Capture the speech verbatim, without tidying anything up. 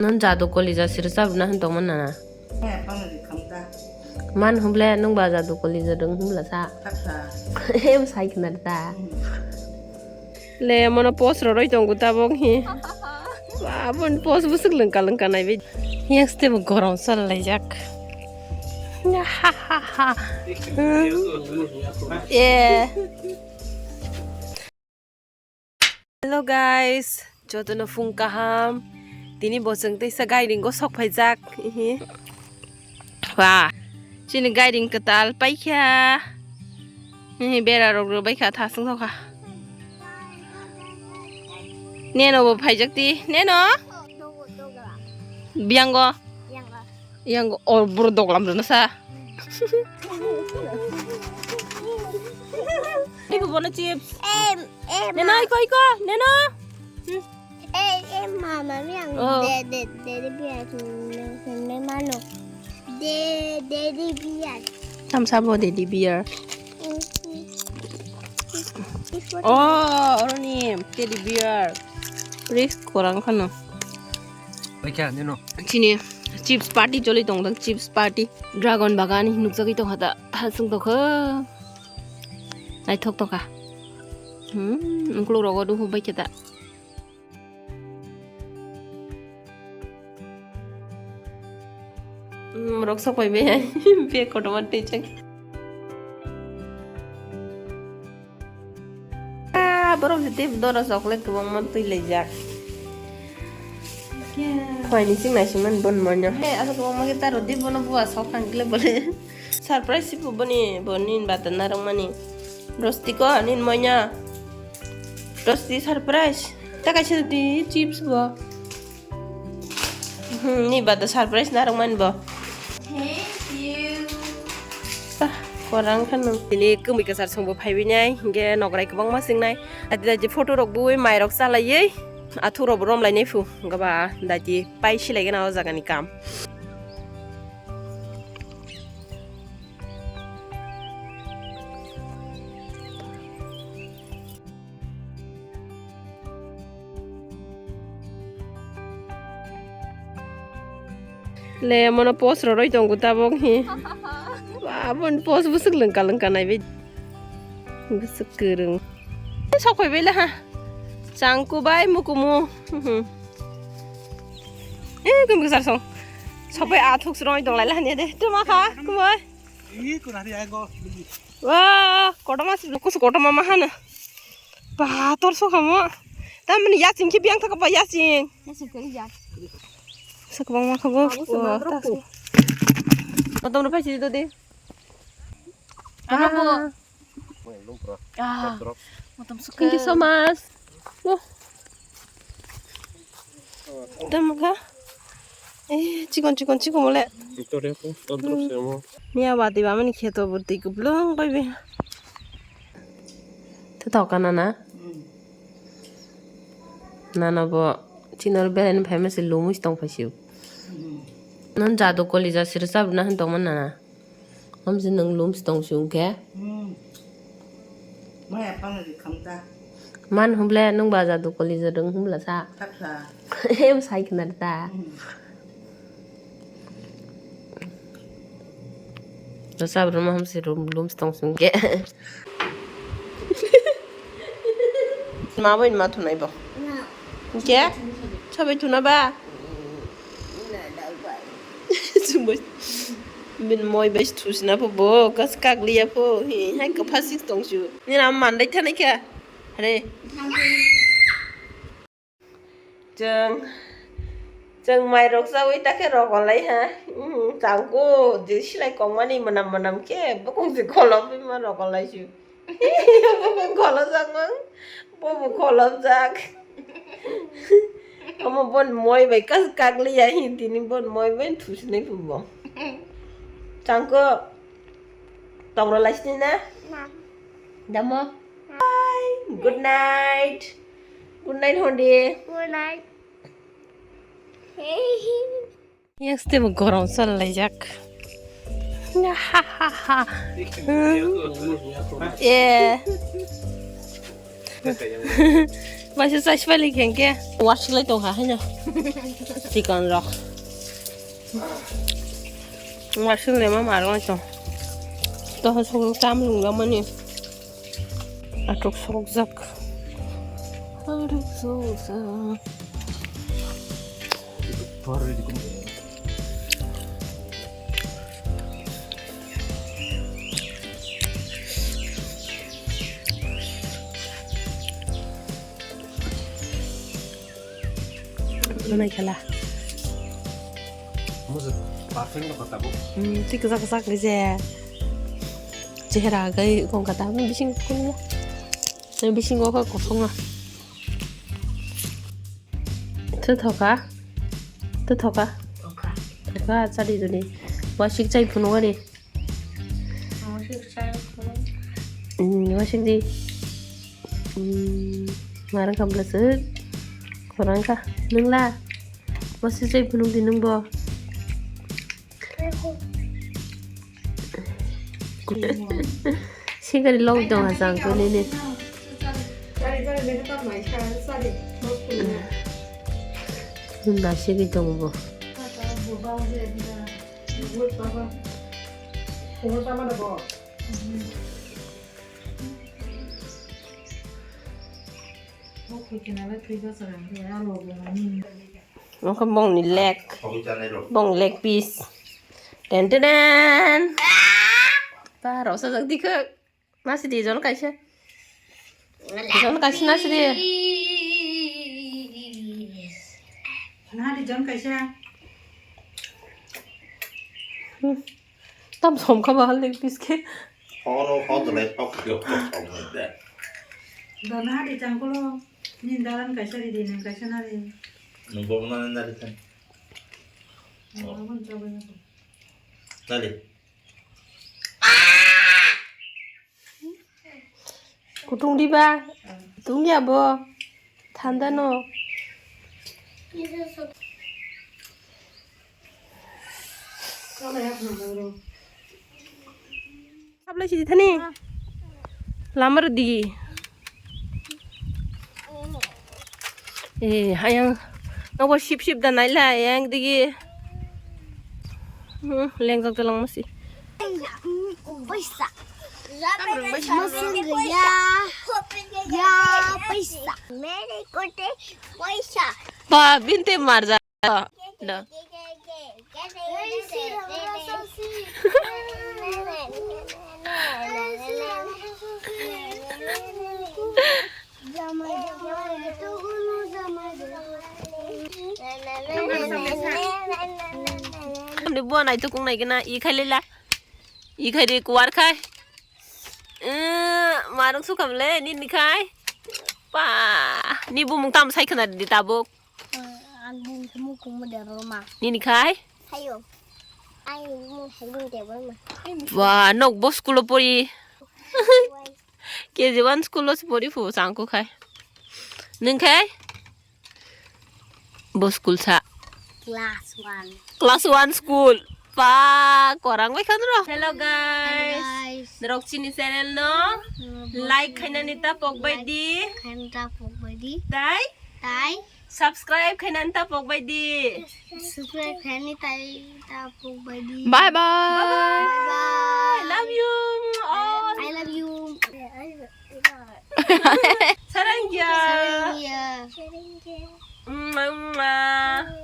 Nang jadu kolija sirsa bwna hin tongma nana. Man humble nung ba jadu kolija dong humla sa. Em sai khna ta. Le mono post roroi tongo tabok hi. Ba bon post busuk lengka lengka nai be. Yang ste bo gorong sal laijak. Ha ha ha. Eh. Hello guys, jotono phung kaham. Tini bo chwng teisa gairing go sok phaijak. Ihi. Wah, chini gairing kwtal paikha. Ihi, bera rok rw baikha, thasung thokha. Neno bo phaijak ti, neno? Biango. Yang o buru doglam rwna sa. Ibu bono chips. Em, em. Neno, iko, iko, neno. Em, em, mama, yang. Oh. De, de, de, de, biar, ne, ne, mano. De, de, de, biar. Tam sabo de, de, biar. Mm, mm. Oh, oroni teddy bear. Please, korang khano. Baikha, nino. Chini chips party choli tong dang, chips party. Dragon bagan nukjagwi tong hata, thasung tokha. Naithok tokha. Hmm, ungkuluk rogo duhu baikha ta. Hmm, rok sok pai be, be kotorma tei chang. Ah, borok je tei doro chocolate kwbangma twi laijak. Khoini sing nai sing mani bon moino. He, asa kwbangma khe taro di bono bua sok thang kle bole. Surprise si bo boni, bo nin bata narwk mani. Rosti ko, nin moino. Rosti surprise. Ta kaisa di chips bo. Hmm, ni bada surprise narwk mani bo. Thank you. Ah, korang khano. Tini kwmwi kwchar songbo phaiwi nai, hinkhe nokrai kwbangma singnai. Ati daiti photo rok bui, mai rok chalaiwi, athuk rok bo romlainai phu. Hinkhe ba daiti pai silaigena o jaga ni kam. Le mono post roroi tongo tabok hi. Ba, bon post busuk lengka lengka nai be. Busuk kwrwng. Sokoi bela ha. Changku bai mukumu. Eh, kum kusar song. Sokoi athuk sroi tong lai la ne de. Tuma kha, kumoi. Ih, kuna ri ai go. Wah, kotorma si, kusu kotorma ma hana. Ba, tor so kamo. Tamani yaching ki biang thaka ba yaching. Yaching kari ya. Sa kwbangma kha bo. Wah, ta. Motom ro phai si do de. Ano bo. Ah. Motom suka. Thank you so much. Wah. Tamo kha. Eh, chikon chikon chikon mole. Tor ya ko, tor tor se mo. Nia bati ba mani kheto burti kublung koi be. Te to kana na? Nana bo chinor beren famous lumus tong phai siu. Nan jadu kolija sirsa bna han tong man nana. Hamsi nwng lum si tong si wngkhe? Hmm. Maya pano ri khamta. Man humble nwng ba jadu kolija dong humla sa. Thapsa. Em sai khna ta. Hmm. Rasa bruma hamsi lum si tong si wngkhe. Ma bai ma thunai bo. Na. Hingke? Sabai thuna ba? Chwngbai. Bin moi bai thusina pho bo, kas kagliya pho. Hi, hai kwpha sik tong su. Nini ama mandai thanai kha. Hare. Chwng, chwng mai rok chawi ta khe rogolai ha. Changko je silai kongmani mwnam mwnam khe bokong se kholobwi ma rogolai su. Bokong kholobjak mang, bobo kholobjak. Omo bon moi bai kas kagliya hi tini bon moi bai thusinai phubo. Changko tongrolai sini na? Na. Damo? Bye. Good night. Good night, Hondi. Good night. Yes, tebo gorong sal laijak. Ha, ha, ha. Hmm. Yeah. Waisa chai sipai lai khe hwnkhe wasik lai tong kha haino. Chikon rok. Wasik le ma marwng lai tong. Toh sok tam lung lamani. Atok sok jak. Atok sok jak. Manai khala. Musu perfect no kota bo. Hmm, tik sak sak ni je. Chehra gai kong kata mo bising kong mo. Bising o ka kosong na. Tw thoka. Tw thoka. Thoka. Thoka, chadi duni. Wasik chai phunu gani. Wasik chai phunu. Hmm, wasik di. Hmm, marang kam blasuk. Khorang ka. Nungla. Wasik chai phunu di nungbo. Sikari log dong ha jang ko nini. Nunda sigi dong bo. Oke, kena le thui basa rang ya logo mani. Nokha bongni leg. Bong leg piece. Ten ten ten. Pa, rosa jak dikhe. Nasi di jon kaisa. Jon kaisa nasi di. Na di jon kaisa. Hmm. Tam som kha ba leg piece khe. Horo hot le pok yo pok pok de. Dona di changkolo. Ni dalan kaisa di di nang kaisa na di. Nungbo na na di tan. Nungbo na na di. Nali. Kutung diba? Tung ya bo. Thanda no. Sablai sidi thani. Lamar di. Eh, hayang. Nobo sip sip da naila yang digi. Hmm, lengjak da langmasi. Paisa. Masuk ya. Ya, paisa. Mere kote paisa. Ba, binte marja. Da. Ni bo nai tukung nai gana, i khai lela. I khai de kuar khai. Eh, marung sukam le, ni ni khai. Pa, ni bumung tam sai khana di tabuk. Ang bung temu kumu de roma. Nini khai? Hayo. Ang bung temu de roma. Wah, nok bo school o pori. K G one school o pori fu sangko khai. Nung khai? Bo school sa. Class one. Class one school. Pa, korang bai khan ro. Hello guys. Hello guys. Norok chini channel no like khainani ta pok bai di. Khainani ta pok bai di. Tai? Tai? Subscribe khainani ta pok bai di. Subscribe khainani tai ta pok bai di. Bye bye. Bye bye. Bye bye. Love you all. I love you. Sarangya. Sarangya. Mwah, mwah.